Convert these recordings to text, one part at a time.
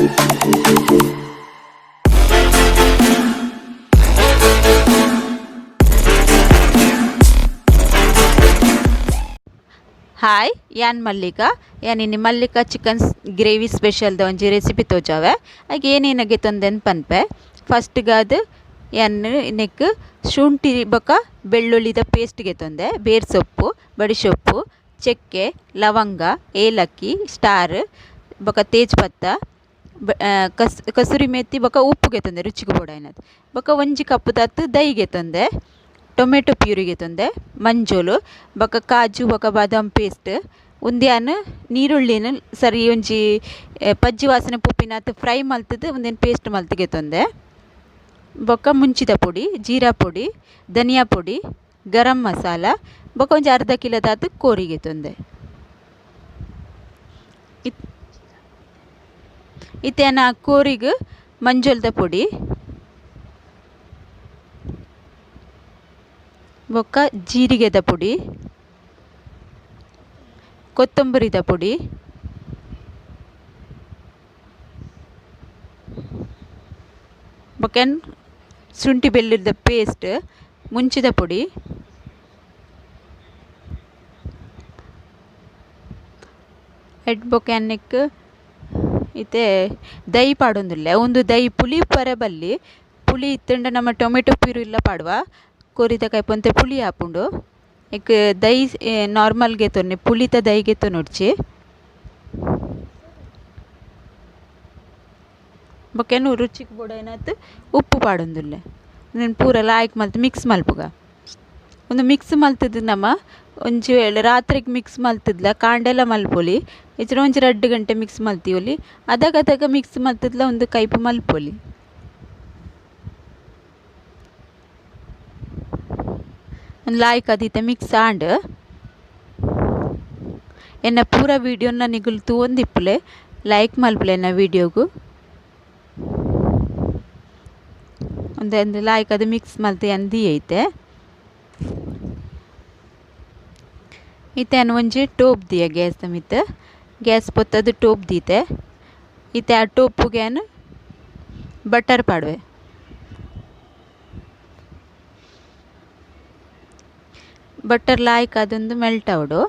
Hi, ಯಾನ್ ಮಲ್ಲಿಕಾ. ಯಾನ್ ಇನಿ Mallika chicken gravy special the ಒಂಜಿ ರೆಸಿಪಿ ತೋಜಾವೆ. ಐಕ್ ಏನೇನಗೆ ತೊಂದೆನ್ ಪನ್ಪೆ. ಫಸ್ಟ್ ಗಾದ್ ಯಾನ್ ನೆಕ್ ಶುಂಠಿ ಬೊಕ ಬೆಳ್ಳುಳ್ಳಿದ ಪೇಸ್ಟ್ ಗೆತೊಂದೆ, ಬೇರ್ ಸೊಪ್ಪು, ಬಡಿ ಸೊಪ್ಪು, ಚಕ್ಕೆ, ಲವಂಗ, ಏಲಕ್ಕಿ, ಸ್ಟಾರ್ ಬೊಕ ತೇಜ್ ಪತ್ತ, ಕಸೂರಿ ಮೇಥಿ ಬೊಕ ಉಪ್ಪು ಗೆತೊಂದೆ ರುಚಿಗ್ ಬೋಡಾಯಿನಾತ್. ಬೊಕ ಒಂಜಿ ಕಪ್ ದಾತ್ ದೈ ಗೆತೊಂದೆ, ಟೊಮೆಟೊ ಪ್ಯೂರಿ ಗೆತೊಂದೆ, ಮಂಜೊಲು ಬೊಕ ಕಾಜು ಬೊಕ ಬಾದಾಮ್ ಪೇಸ್ಟ್. ಉಂದ್ಯಾನ್ ನೀರುಳ್ಳಿನ್ ಸರಿ ಒಂಜಿ ಪಜ್ಜಿ ವಾಸನೆ ಪೋಪಿನಾತ್ ಫ್ರೈ ಮಲ್ತುದು ಉಂದೆನ್ ಪೇಸ್ಟ್ ಮಲ್ತ್ ಗೆತೊಂದೆ. ಬೊಕ ಮುಂಚಿದ ಪೊಡಿ, ಜೀರಾ ಪೊಡಿ, ಧನಿಯಾ ಪೊಡಿ, ಗರಂ ಮಸಾಲ ಬೊಕ ಒಂಜಿ ಅರ್ಧ ಕಿಲೋದಾತ್ ಕೋರಿ ಗೆತೊಂದೆ. ಇತ್ತೆ ಯಾನ್ ಕೋರಿಗ್ ಮಂಜೊಲ್ದ ಪೊಡಿ ಬೊಕ ಜೀರಿಗೆದ ಪೊಡಿ, ಕೊತ್ತಂಬರಿದ ಪೊಡಿ, ಬೊಕ ಶುಂಠಿ ಬೆಳ್ಳುಳ್ಳಿದ ಪೇಸ್ಟ್, ಮುಂಚಿದ ಪೊಡಿ, ಎಡ್ ಬೊಕ ನೆಕ್ಕ್ ಇತ್ತೆ ದೈ ಪಾಡೊಂದುಲ್ಲೆ. ಉಂದು ದೈ ಪುಳಿ ಉಪ್ಪರೆ ಬಲ್ಲಿ, ಪುಳಿ ಇತ್ತುಂಡ ನಮ ಟೊಮೆಟೊ ಪ್ಯೂರಿ ಲ ಪಾಡುವ, ಕೋರಿದ ಕೈಪು ಒಂತೆ ಪುಳಿ ಆಪುಂಡು. ಇಕ್ ದೈ ನಾರ್ಮಲ್ ಗೆತೊನ್ನೆ, ಪುಳಿತ ದೈ ಗೆತೊನೊಡ್ಚಿ. ಬೊಕ ರುಚಿಗ್ ಬೋಡಾಯಿನಾತ್ ಉಪ್ಪು ಪಾಡೊಂದುಲ್ಲೆ. ಉಂದೆನ್ ಪೂರ ಲಾಯ್ಕ್ ಮಲ್ತ್ ಮಿಕ್ಸ್ ಮಲ್ಪುಗ. ಉಂದು ಮಿಕ್ಸ್ ಮಲ್ತುದು ನಮ ಒಂಜಿ ವೇಳೆ ರಾತ್ರೆಗ್ ಮಿಕ್ಸ್ ಮಲ್ತುದ್ಲ ಕಾಂಡೆಲ ಮಲ್ಪೊಲಿ, ಇಜ್ಜಿಡ ಒಂಜಿ 2 ಗಂಟೆ ಮಿಕ್ಸ್ ಮಲ್ತಿಯೊಲಿ, ಅದಗದಗ ಮಿಕ್ಸ್ ಮಲ್ತುದ್ಲ ಉಂದು ಕೈಪು ಮಲ್ಪೊಲಿ. ಒಂದು ಲಾಯ್ಕ್ ಅದೀತೆ ಮಿಕ್ಸ್ ಆಂಡ್. ಎನ್ನ ಪೂರ ವೀಡಿಯೋನ ನಿಗುಲು ತೂವೊಂದಿಪ್ಪುಲೆ, ಲೈಕ್ ಮಲ್ಪುಲೆ ಎನ್ನ ವೀಡಿಯೋಗು. ಒಂದು ಲಾಯ್ಕ್ ಅದು ಮಿಕ್ಸ್ ಮಲ್ತ್ ಯಾನ್ ದೀಯೈತೆ. ಇತ್ತೆ ಯಾನ್ ಒಂಜಿ ಟೋಪ್ ದೀಯ ಗ್ಯಾಸ್ ದ ಮಿತ್ತ್, ಗ್ಯಾಸ್ ಪೊತ್ತದು ಟೋಪ್ ದೀತೆ. ಇತ್ತೆ ಆ ಟೋಪುಗೆ ಯಾನ್ ಬಟರ್ ಪಾಡುವೆ. ಬಟರ್ ಲಾಯ್ಕ್ ಅದೊಂದು ಮೆಲ್ಟ್ ಆವೊಡು.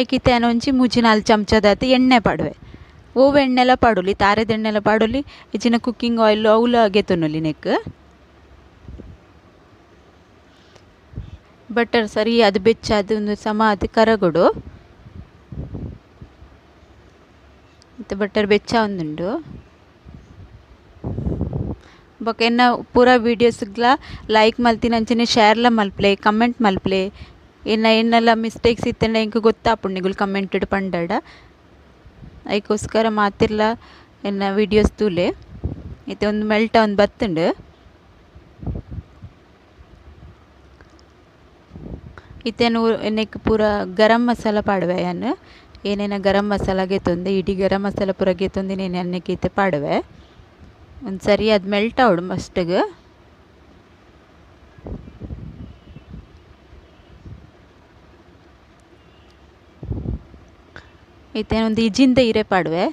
ಐಕ್ ಇತ್ತೆ ಯಾನ್ ಒಂಜಿ 3-4 ಚಮಚದಾತ್ ಎಣ್ಣೆ ಪಾಡುವೆ. ಒವು ಎಣ್ಣೆಲ ಪಾಡೊಲಿ, ತಾರೆದ ಎಣ್ಣೆಲ ಪಾಡೊಲಿ, ಇಜ್ಜಿಂಡ ಕುಕ್ಕಿಂಗ್ ಆಯಿಲ್ ಅವುಲ ಗೆತೊನೊಲಿ ನೆಕ್. ಬಟರ್ ಸರಿ ಅದು ಬೆಚ್ಚಾದ್ ಉಂದು ಸಮ ಆದ್ ಕರಗೊಡು. ಇತ್ತೆ ಬಟರ್ ಬೆಚ್ಚ ಆವೊಂದುಂಡು. ಬೊಕ ಎನ್ನ ಪೂರ ವೀಡಿಯೋಸ್ಗ್ಲ ಲೈಕ್ ಮಲ್ತಿನಂಚನೆ ಶೇರ್ಲ ಮಲ್ಪುಲೆ, ಕಮೆಂಟ್ ಮಲ್ಪುಲೆ. ಎನ್ನ ಎನ್ನಲ ಮಿಸ್ಟೇಕ್ಸ್ ಇತ್ತಂಡ ಎಂಕ್ ಗೊತ್ತಾಪುಂಡು ನಿಗುಲು ಕಮೆಂಟ್ ಪಂಡಡ. ಐಕೋಸ್ಕರ ಮಾತಿರ್ಲ ಎನ್ನ ವೀಡಿಯೋಸ್ ತೂಲೆ. ಇತ್ತೆ ಒಂದು ಮೆಲ್ಟ್ ಆವೊಂದು ಬತ್ತುಂಡು. ಇತ್ತೆ ನೆಕ್ ಪೂರ ಗರಂ ಮಸಾಲ ಪಾಡುವೆ ಯಾನ್. ಏನೇನ ಗರಂ ಮಸಾಲ ಗೆತೊಂದೆ, ಇಡೀ ಗರಂ ಮಸಾಲ ಪೂರ ಗೆತೊಂದು ನೇನೆ ನೆಕ್ ಇತ್ತೆ ಪಾಡುವೆ. ಒಂದು ಸರಿ ಅದು ಮೆಲ್ಟ್ ಆವೊಡು ಮಸ್ಟ್ಗ್. ಇತ್ತೆ ಒಂದು ಇಜಿಂದ ಇರೆ ಪಾಡುವೆ.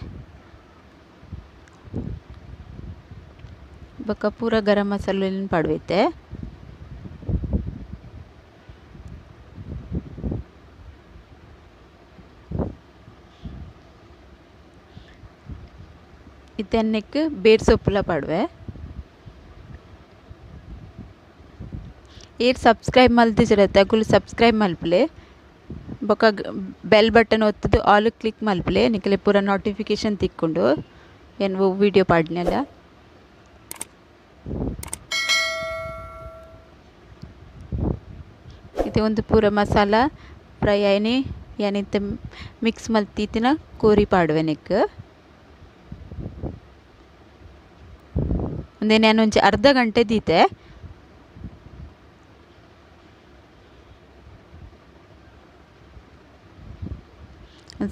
ಬೊಕ ಪೂರ ಗರಂ ಮಸಾಲೆ ಪಾಡುವೆ ಇತ್ತೆ. ಇತ್ತೆ ನೆಕ್ ಬೇರ್ ಸೊಪ್ಪುಲ ಪಾಡುವೆ. ಏರ್ ಸಬ್ಸ್ಕ್ರೈಬ್ ಮಲ್ತಿಜರತ್ತೆ ಅಕುಲು ಸಬ್ಸ್ಕ್ರೈಬ್ ಮಲ್ಪುಲೆ. ಬೊಕ ಬೆಲ್ ಬಟನ್ ಒತ್ತುದು ಆಲ್ ಕ್ಲಿಕ್ ಮಲ್ಪುಲೆ, ನಿಕಲೆ ಪೂರ ನೋಟಿಫಿಕೇಶನ್ ತಿಕ್ಕುಂಡು ಏನ್ ವೀಡಿಯೋ ಪಾಡ್ನೆಲ. ಇತ್ತೆ ಒಂದು ಪೂರ ಮಸಾಲ ಫ್ರೈ ಆಯ್ನಿ ಯಾನ್ ಇತ್ತೆ ಮಿಕ್ಸ್ ಮಲ್ತಿತ್ತಿನ ಕೋರಿ ಪಾಡುವೆ ನೆಕ್. ಉಂದೆನ್ ಯಾನ್ ಒಂಜಿ ಅರ್ಧ ಗಂಟೆ ದೀತೆ.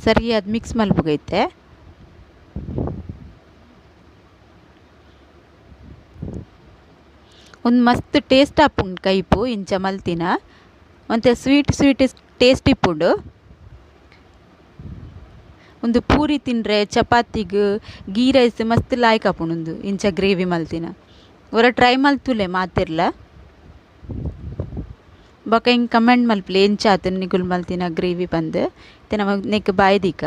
ಸರಿ ಅದು ಮಿಕ್ಸ್ ಮಲ್ಪುಗ ಇತ್ತೆ. ಒಂದು ಮಸ್ತ್ ಟೇಸ್ಟ್ ಆಪುಂಡು ಕೈಪು ಇಂಚ ಮಲ್ತಿನ. ಒಂತೆ sweet sweet taste ಇಪ್ಪುಂಡು. ಉಂದು ಪೂರಿ ತಿನ್ರೆ ಚಪಾತಿಗ್ ಗೀ ರೈಸ್ ಮಸ್ತ್ ಲಾಯ್ಕ್ ಆಪುಂಡು ಉಂದು ಇಂಚ ಗ್ರೇವಿ ಮಲ್ತಿನ. ಒರ ಟ್ರೈ ಮಲ್ತುಲೆ ಮಾತೆರ್ಲ. ಬೊಕ ಇಂಕ್ ಕಮೆಂಟ್ ಮಲ್ಪುಲೆ ಎಂಚ ಆತುಂಡು ನಿಕುಲು ಮಲ್ತಿನ ಗ್ರೇವಿ ಪಂದ್. ಇತ್ತೆ ನಮ ನೆಕ್ ಬಾಯಿ ದೀಕ.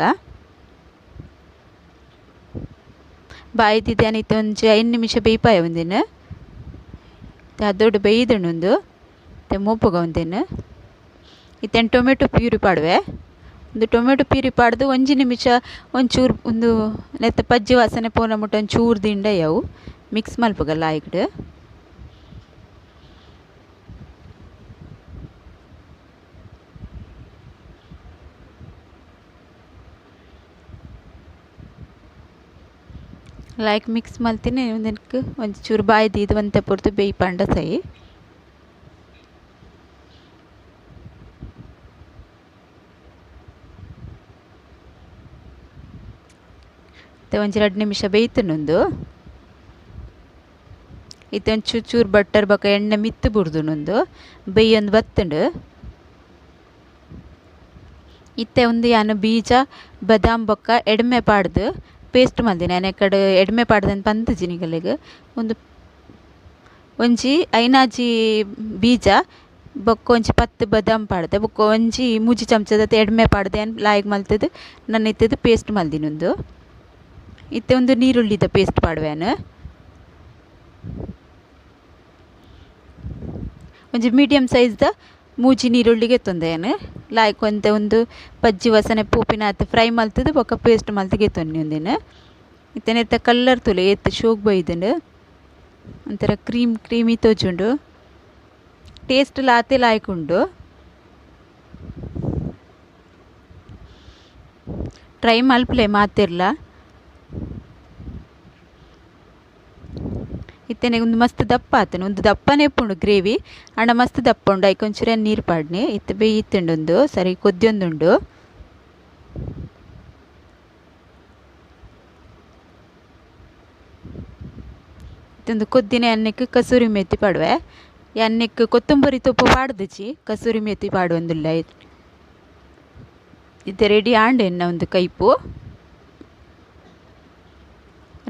ಬಾಯಿ ದೀದ್ ಇತ್ತೆ ಒಂಜಿ 5 ನಿಮಿಷ ಬೇಯ್ಪಾಯ ಉಂದೆನ್. ಅದೊಡು ಬೇಯ್ದುಂಡು ಉಂದು. ಇತ್ತೆ ಮೋಪುಗ ಉಂದೆನ್. ಇತ್ತೆ ಟೊಮೆಟೊ ಪ್ಯೂರಿ ಪಾಡುವೆ. ಉಂದು ಟೊಮೆಟೊ ಪ್ಯೂರಿ ಪಾಡ್ದು ಒಂಜಿ ನಿಮಿಷ ಒಂಚೂರು ಉಂದು ನೆತ್ತ ಪಜ್ಜಿ ವಾಸನೆ ಪೋನ ಮುಟ್ಟ ಒಂಚೂರು ದಿಂಡ ಅವು ಮಿಕ್ಸ್ ಮಲ್ಪುಗ ಲಾಯ್ಕ್ಡ್. ಲಾಯ್ಕ್ ಮಿಕ್ಸ್ ಮಲ್ತಿನಿ ಉಂದೆಕ್ ಒಂಜಿ ಚೂರು ಬಾಯಿ ದೀದ್ ಒಂತೆ ಪೊರ್ತು ಬೇಯ್ಪಂಡ ಸೈ. ಇತ್ತೆ ಒಂಜಿ 2 ನಿಮಿಷ ಬೇಯ್ತುಂಡು ಉಂದು. ಇತ್ತೆ ಒಂಚೂರು ಚೂರು ಬಟರ್ ಬೊಕ ಎಣ್ಣೆ ಮಿತ್ತ್ ಬುಡ್ದುಂಡು ಉಂದು ಬೇಯೊಂದು ಬತ್ತುಂಡು. ಇತ್ತೆ ಉಂದು ಯಾನ್ ಬೀಜ ಬದಾಮ್ ಬೊಕ ಎಡ್ಮೆ ಪಾಡ್ದು ಪೇಸ್ಟ್ ಮಲ್ದಿನಿ. ಯಾನ್ ಎಕಡೆ ಎಡ್ಮೆ ಪಾಡ್ದೆನ್ ಪಂತುಜಿ ನಿಕಲೆಗ್. ಉಂದು ಒಂಜಿ ಐನಾಜಿ ಬೀಜ ಬೊಕ ಒಂಜಿ 10 ಬದಾಮ್ ಪಾಡ್ದೆ ಬೊಕ ಒಂಜಿ 3 ಚಮಚದ ಎಡ್ಮೆ ಪಾಡ್ದೆ ಯಾನ್ ಲಾಯ್ಕ್ ಮಲ್ತುದು ನನ ಇತ್ತದು ಪೇಸ್ಟ್ ಮಲ್ದಿನಿ ಉಂದು. ಇತ್ತೆ ಒಂದು ನೀರುಳ್ಳಿದ ಪೇಸ್ಟ್ ಪಾಡುವೆ ಯಾನ್. ಒಂಜಿ ಮೀಡಿಯಂ ಸೈಜ್ದ 3 ನೀರುಳ್ಳಿಗೆ ಎತ್ತೊಂದೆ ಯಾನ್. ಲಾಯ್ಕ್ ಒಂತೆ ಒಂದು ಪಜ್ಜಿ ವಾಸನೆ ಪೋಪಿನಾತ್ ಫ್ರೈ ಮಲ್ತುದು ಬೊಕ ಪೇಸ್ಟ್ ಮಲ್ತುದು ಗೆತ್ತೊನ್ನಿ ಉಂದೆನ್. ಇತ್ತೆ ನೆತ್ತ ಕಲ್ಲರ್ ತೂಲೆ ಏತ್ ಶೋಕ್ ಬೈದುಂಡು. ಒಂಥರ ಕ್ರೀಮ್ ಕ್ರೀಮಿ ತೋಜುಂಡು. ಟೇಸ್ಟ್ ಲಾತೆ ಲಾಯ್ಕ್ ಉಂಡು. ಟ್ರೈ ಮಲ್ಪುಲೆ ಮಾತೆರ್ಲ. ಇತ್ತೆನೆ ಉಂದು ಮಸ್ತ್ ದಪ್ಪ ಆತುಂಡು. ಉಂದು ದಪ್ಪನೆ ಉಪ್ಪುಂಡು ಗ್ರೇವಿ ಆಂಡ ಮಸ್ತ್ ದಪ್ಪ ಉಂಡು. ಐಕ್ ಒಂಚೂರು ನೀರು ಪಾಡ್ನೆ. ಇತ್ತೆ ಬೇಯಿತ್ತುಂಡು ಉಂದು ಸರಿ ಕೊದ್ಯೊಂದುಂಡು. ಇತ್ತೊಂದು ಕೊದ್ದಿನ ಎಣ್ಣೆಕ್ ಕಸೂರಿ ಮೇತಿ ಪಾಡುವೆ. ಎಣ್ಣೆಕ್ ಕೊತ್ತಂಬರಿ ತೊಪ್ಪು ಪಾಡ್ದುಜಿ, ಕಸೂರಿ ಮೇತಿ ಪಾಡುವಂದುಲ್ಲ. ಇತ್ತೆ ರೆಡಿ ಆಂಡ್ ಎನ್ನ ಒಂದು ಕೈಪು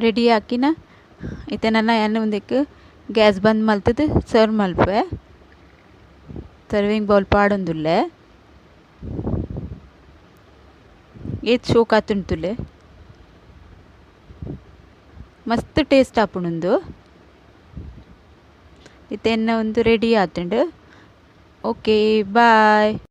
ರೆಡಿ ಹಾಕಿನ. ಇತ್ತೆ ನನ್ನ ಎಣ್ಣೆ ಒಂದಕ್ಕೆ ಗ್ಯಾಸ್ ಬಂದ್ ಮಲ್ತದು ಸರ್ವ್ ಮಲ್ಪುವೆ. ಸರ್ವಿಂಗ್ ಬೌಲ್ ಪಾಡೊಂದುಲ್ಲೆ. ಏತ್ ಶೋಕ್ ಆತುಂಡು ಮಸ್ತ್ ಟೇಸ್ಟ್ ಆಪುಂಡು. ಇತ್ತೆ ಎನ್ನ ಒಂದು ರೆಡಿ ಆತುಂಡು. Okay bye.